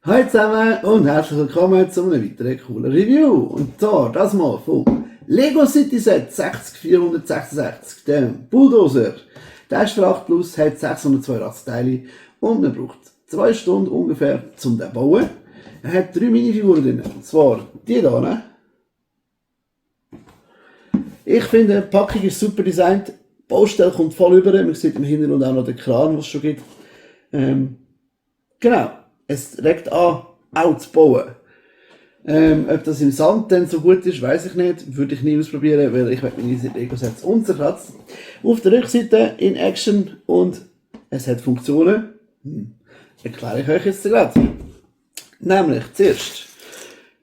Hallo zusammen und herzlich willkommen zu einem weiteren coolen Review. Und zwar das mal vom Lego City Set 60466, dem Bulldozer. Der ist für 8 Plus, hat 682 Teile und man braucht 2 Stunden ungefähr zum den bauen. Er hat 3 Minifiguren drin, und zwar die hier. Ne? Ich finde, die Packung ist super designt, die Baustelle kommt voll über, man sieht im Hintergrund auch noch den Kran, was es schon gibt. Genau. Es regt an, auch zu bauen. Ob das im Sand dann so gut ist, weiß ich nicht. Würde ich nie ausprobieren, weil ich meine Lego-Sets unzerkratzt. Auf der Rückseite in Action und es hat Funktionen. Erkläre ich euch jetzt gerade. Nämlich zuerst,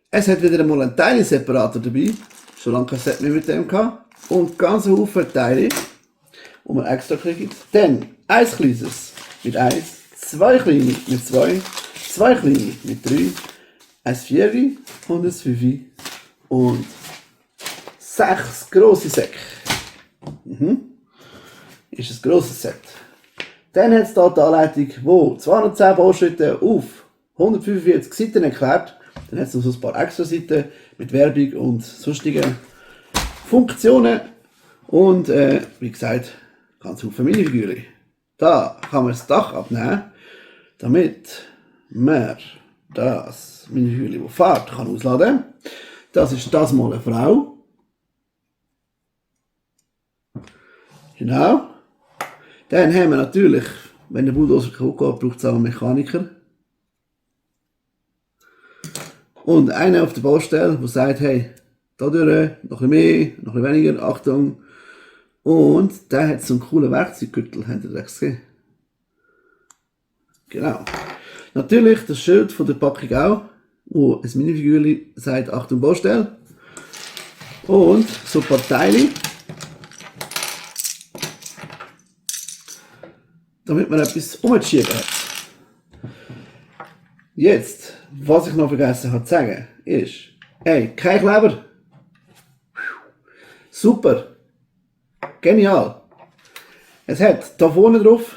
es hat wieder einmal einen Teile-Separator dabei. Schon lange kein Set mehr mit dem gehabt. Und ganz Haufen Teile, die man extra kriegt. Dann ein kleines mit 1, 2 kleine mit 2, 2 kleine mit 3, ein 4 und ein 5 und 6 grosse Säcke. Ist ein grosses Set. Dann hat es hier die Anleitung, die 210 Bauschritte auf 145 Seiten erklärt. Dann hat es noch so ein paar extra Seiten mit Werbung und sonstigen Funktionen. Und wie gesagt, ganz viele Minifiguren. Da kann man das Dach abnehmen, damit man das Minifiguren, das fährt, kann ausladen. Das ist das mal eine Frau. Genau. Dann haben wir natürlich, wenn der Bulldozer kaputt geht, braucht es auch einen Mechaniker. Und einer auf der Baustelle, der sagt, hey, da durch, noch ein bisschen mehr, noch ein bisschen weniger, Achtung. Und der hat so einen coolen Werkzeuggürtel, habt ihr das gesehen? Genau. Natürlich das Schild von der Packung auch, wo ein Minifigürchen sagt, Achtung Baustelle. Und so ein paar Teile, damit man etwas umzuschieben hat. Jetzt, was ich noch vergessen habe zu sagen, ist, hey, kein Kleber. Super. Genial. Es hat da vorne drauf,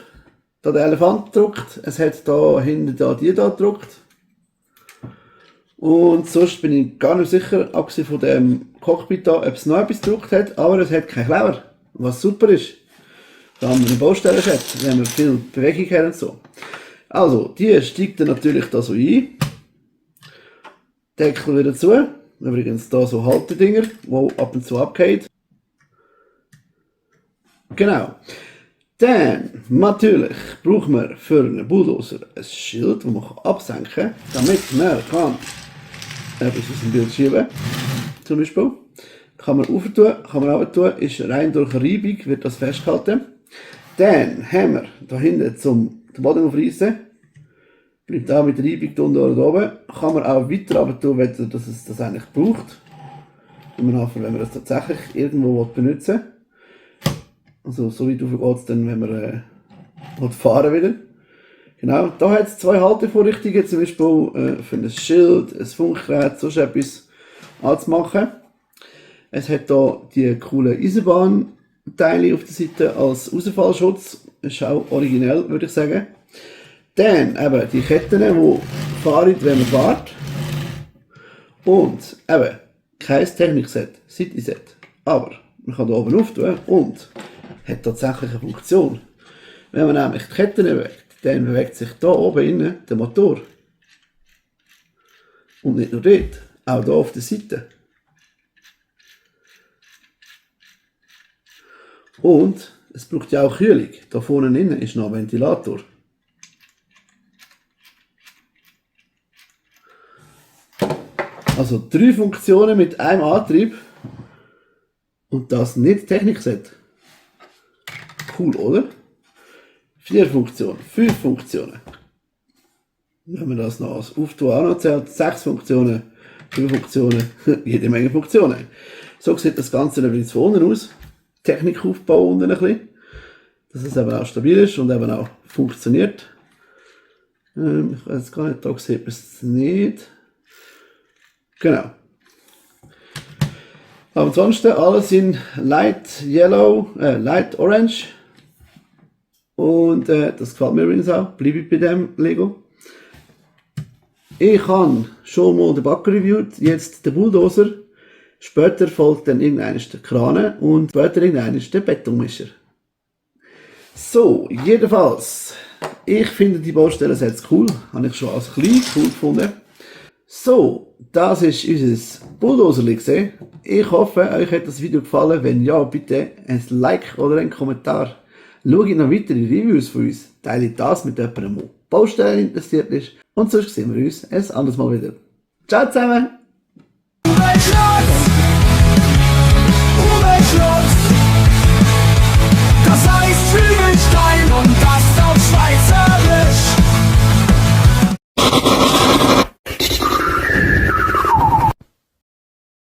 da der Elefant gedruckt, es hat da hinten da die da gedruckt. Und sonst bin ich gar nicht sicher, abgesehen von dem Cockpit da, ob es noch etwas gedruckt hat, aber es hat keinen Kleber, was super ist. Da haben wir eine Baustelle, wenn wir viel Bewegung haben und so. Also, die steigt dann natürlich da so ein. Deckel wieder zu. Übrigens da so Haltedinger, die ab und zu abgehen. Genau. Dann, natürlich, braucht man für einen Bulldozer ein Schild, das man absenken kann, damit man kann etwas aus dem Bild schieben. Zum Beispiel. Kann man rauf tun, kann man runter tun, ist rein durch Reibung, wird das festgehalten. Dann haben wir da hinten zum den Boden aufreißen. Bleibt auch mit Reibung unten oder oben. Kann man auch weiter runter tun, wenn das es das eigentlich braucht. Wenn man das tatsächlich irgendwo benutzen will. Also so weit rauf geht es dann, wenn man fahren wieder. Genau, da hat es 2 Haltevorrichtungen, zum Beispiel für ein Schild, ein Funkgerät, sonst etwas anzumachen. Es hat hier die coolen Eisenbahnteile auf der Seite als Ausfallschutz. Das ist auch originell, würde ich sagen. Dann eben die Ketten, die fahren, wenn man fährt. Und eben kein Technikset, City-Set. Aber man kann hier oben auftun und hat tatsächlich eine Funktion. Wenn man nämlich die Ketten bewegt, dann bewegt sich hier oben innen der Motor. Und nicht nur dort, auch hier auf der Seite. Und es braucht ja auch Kühlung. Da vorne innen ist noch ein Ventilator. Also 3 Funktionen mit einem Antrieb. Und das nicht Technikset. Cool, oder? 4 Funktionen, 5 Funktionen. Wenn man das noch als Auftun auch noch zählt, 6 Funktionen, 5 Funktionen, jede Menge Funktionen. So sieht das Ganze übrigens von unten aus. Technikaufbau unten ein bisschen. Dass es eben auch stabil ist und eben auch funktioniert. Ich weiß gar nicht, da sieht man es nicht. Genau. Aber ansonsten alles in Light Yellow, Light Orange. Und das gefällt mir übrigens auch. Bleibe ich bei dem Lego. Ich habe schon mal den Bagger reviewt, jetzt den Bulldozer. Später folgt dann irgendeiner der Krane und später irgendeiner der Betonmischer. So, jedenfalls, ich finde die Baustelle jetzt cool. Habe ich schon als klein cool gefunden. So, das ist unser Bulldozer gesehen. Ich hoffe, euch hat das Video gefallen. Wenn ja, bitte ein Like oder einen Kommentar. Schaut noch weitere Reviews von uns. Teilt das mit jemandem, der Baustellen interessiert ist. Und sonst sehen wir uns ein anderes Mal wieder. Ciao zusammen!